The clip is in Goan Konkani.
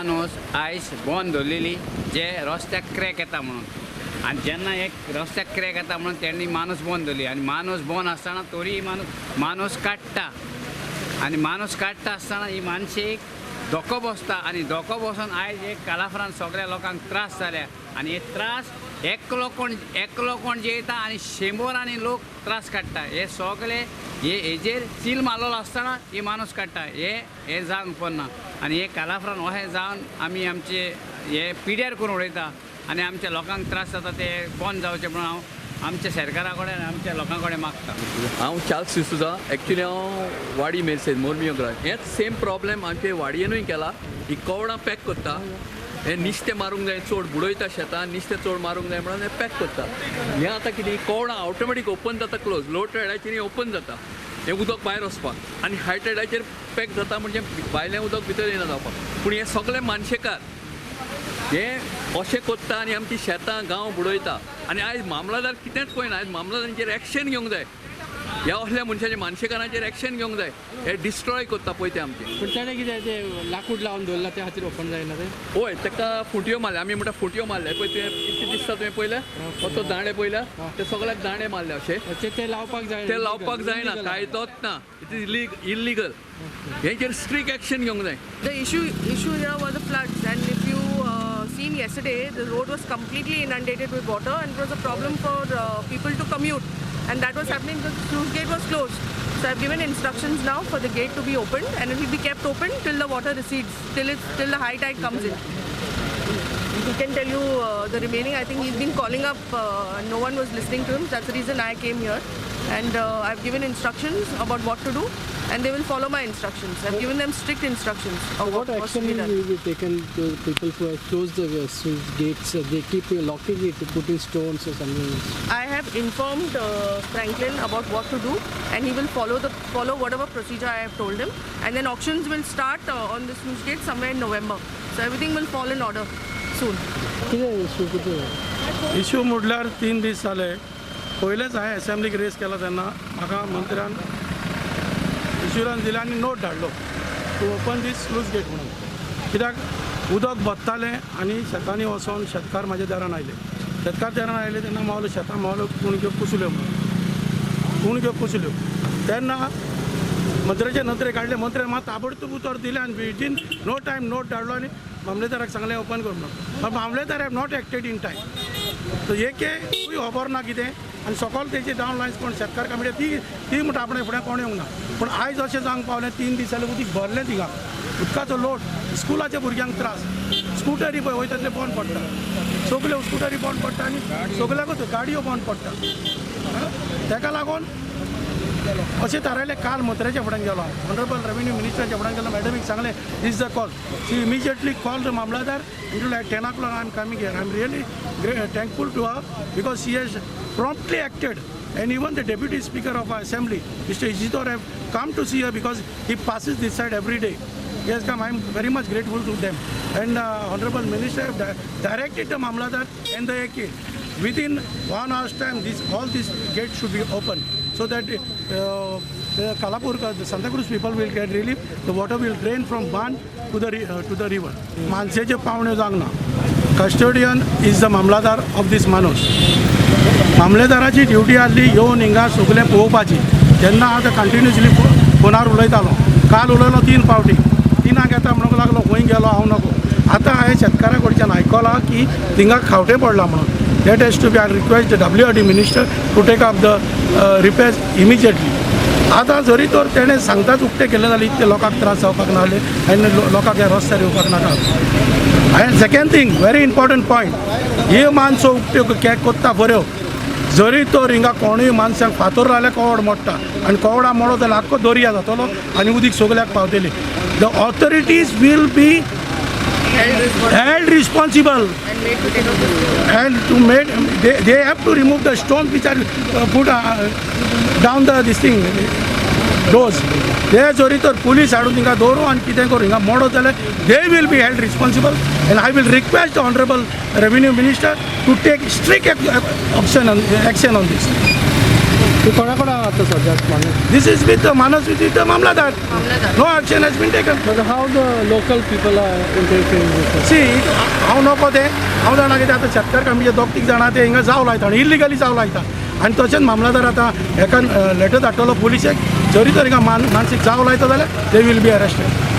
मानूस आयज बंद दवरलेली जे रस्त्याक क्रॅक येता म्हणून. आनी जेन्ना एक रस्त्याक क्रॅक येता म्हणून तेणी मानूस बंद दवरली आनी मानूस बंद आसतना तरीय मानूस मानूस काडटा आनी माणूस काडटा आसतना ही मानशेक धोको बसता आनी धोको बसून आयज एक कालाफरान सगळ्या लोकांक त्रास जाल्या आनी हे त्रास एकलो कोण जेयता आनी शंबरांनी लोक त्रास काडटा. हे सगळे हे हेजेर सील मारलेलो आसतना ही माणूस काडटा. हे हे जावंक पडना आनी हे कालाफरान अशें जावन आमी आमचे हे पिड्यार करून उडयता आनी आमच्या लोकांक त्रास जाता ते बंद जावचे म्हणून हांव आमच्या सरकारा कडेन आनी आमच्या लोकां कडेन मागता. हांव चार्ल्स डिसुजा. एक्चुली हांव वाडी मेरसेन मोरमियो ग्रास. हेंच सेम प्रॉब्लेम आमचे वाडयेनूय केला. ही कवडां पॅक करता, हें निस्तें मारूंक जाय चड बुडयता शेतां, निस्तें चड मारूंक जाय म्हणून हें पॅक करता. हें आतां कितें कवडां ऑटोमॅटीक ओपन जाता, क्लोज लो टायडाचेर ओपन जाता, हें उदक भायर वचपाक आनी हाय टायडाचेर पॅक जाता म्हणजे भायलें उदक भितर येना जावपाक. पूण हे सगळे मानशेकार हे अशें करता आनी आमची शेतां गांव बुडयता. आनी आयज मामलादार कितेंच पळयना, आयज मामलादारांचेर एक्शन घेवंक जाय, ह्या असल्या मनशाचे मानशेकारांचेर एक्शन घेवंक जाय. हे डिस्ट्रॉय करता पळय ते आमचे. पूण तेणें कितें तें लाकूड लावन दवरलां त्या खातीर ओपन जायना तें? हय, ताका फुटयो मारल्या, आमी म्हणटा फुटयो मारल्या पळय. तुवें कितें दिसता तुवें पळयल्या असो दांडे पळयल्या, ते सगळ्याक दांडे मारले अशे. ते लावपाक जायना, ते लावपाक जायना, कायदोच ना, it is illegal. हेचेर स्ट्रिक्ट एक्शन घेवंक जाय. The issue here was the floods, and if you seen yesterday, the road was completely inundated with water and it was a problem for people to commute, and that was happening because the sluice gate was closed. So I've given instructions now for the gate to be opened, and it will be kept open till the water recedes, till the high tide comes in. He can tell you the remaining. I think he's been calling up, no one was listening to him. That's the reason I came here, and I've given instructions about what to do, and they will follow my instructions. I've given them strict instructions of What what action to be done. will be taken to people who have closed the sluice gates? They keep locking it, putting stones or something else. I have informed Franklin about what to do, and he will follow whatever procedure I have told him. And then auctions will start on the sluice gate somewhere in November. So everything will fall in order soon. कितें issue कितें? इश्यू म्हटल्यार 3 दीस जाले. पयलेच हांवें एसेंब्लीक रेस केला तेन्ना म्हाका मंत्र्यान इन्शुरन्स दिले आनी नोट धाडलो to open this sluice gate म्हणून. कित्याक उदक बत्तालें आनी शेतांनी वचोन शेतकार म्हाज्या दारान आयले. शेतकार दारान आयले तेन्ना मावलो शेतां मावलो कुणक्यो कुसल्यो म्हणून, कुणक्यो कुसल्यो तेन्ना मंत्र्याचे नदरे काडले. मंत्र्यान म्हाका ताबडतोब उतर दिलें आनी विदीन नो टायम नोट धाडलो आनी मामलेदाराक सांगलें ओपन कर म्हणून. पण मामलेदार have not acted in time. So एकूय खबर ना कितें आनी सकयल तेजी डावन लायन्स कोण शेतकार कमिटी ती ती म्हणटा आपणें फुडें कोण येवंक ना. पूण आयज अशें जावंक पावलें, 3 दीस जाले उदीक भरलें थिंगा, उदकाचो लोट, स्कुलाच्या भुरग्यांक त्रास, स्कुटरी पळय वयता ते बंद पडटा, सगल्यो स्कुटरी बंद पडटा आनी सगल्याकूच गाडयो बंद पडटा. ताका लागून अशें थारायलें. काल मंत्र्याच्या फुड्यान गेलो, ऑनरेबल रेवेन्यू मिनिस्टराच्या फुड्यान गेलो, मॅडमीक सांगलें is the call. She immediately call the mamlatdar into at 10 o'clock I am coming here. I am really thankful to her because she has promptly acted, and even the deputy speaker of our assembly, Mr. Isidore, have come to see her because he passes this side every day. He has come. I am very much grateful to them. And Honorable Minister have directed the Mamlatdar and the AK within 1 hour's time this all these gates should be open so that the Kalapur, the Santa Cruz people will get relief. The water will drain from Ban to the river. मानसेचे पावणे जावंक ना. Custodian is the mamlatdar of this माणूस. मामलेदाराची ड्युटी आहली येवन हिंगा सगळें पळोवपाची. तेन्ना आतां कंटिन्युअसली फोनार उलयतालो. काल उलयलो 3 फावटी, 3 येता म्हणूंक लागलो खंय गेलो हांव नको. आतां हांवें शेतकारा कडच्यान आयकलां की थिंगा खावटें पडलां म्हणून. That has to be, I request the WRD minister to take up the repairs immediately. आतां जरी तर तेणें सांगताच उक्तें केलें जाल्यार इतले लोकांक त्रास जावपाक नासले आनी लोकांक ह्या रस्त्यार येवपाक नाका. आनी second thing, very important point, हे माणसं उक्त्यो कॅक कोत्ता बऱ्यो, जरी तर हिंगा कोणूय माणसांक फातर जाल्यार कवड मोडटा आनी कवडा मोडो जाल्यार आख्खो दर्या जातलो आनी उदीक सगल्याक पावतली. The authorities will be held responsible And made to take up the stone. And to made they have to remove the stones which are put down the this thing those. ते जरी तर पुलीस हाडून हिंगा दवरूं आनी कितें करूं हिंगा मोडत जाल्यार they will be held responsible. And I will request the honourable revenue minister to take strict action on this. तूं कोणा कोणा आतां सद्याक मानस? This is with Manas, with mamlatdar. No action has been taken. But how the local people are interfering with see, हांव नको तें, हांव जाणा कितें आतां शेतकार कामीचे दोग तीग जाणां ते हिंगा जाव लायता आनी इल्लिगली जाव लायता आनी तशेंच मामलादार आतां हेका लेटर धाडटलो पुलिशेक, जरी तर हिंगा मानसीक जाव लायता जाल्यार they will be arrested.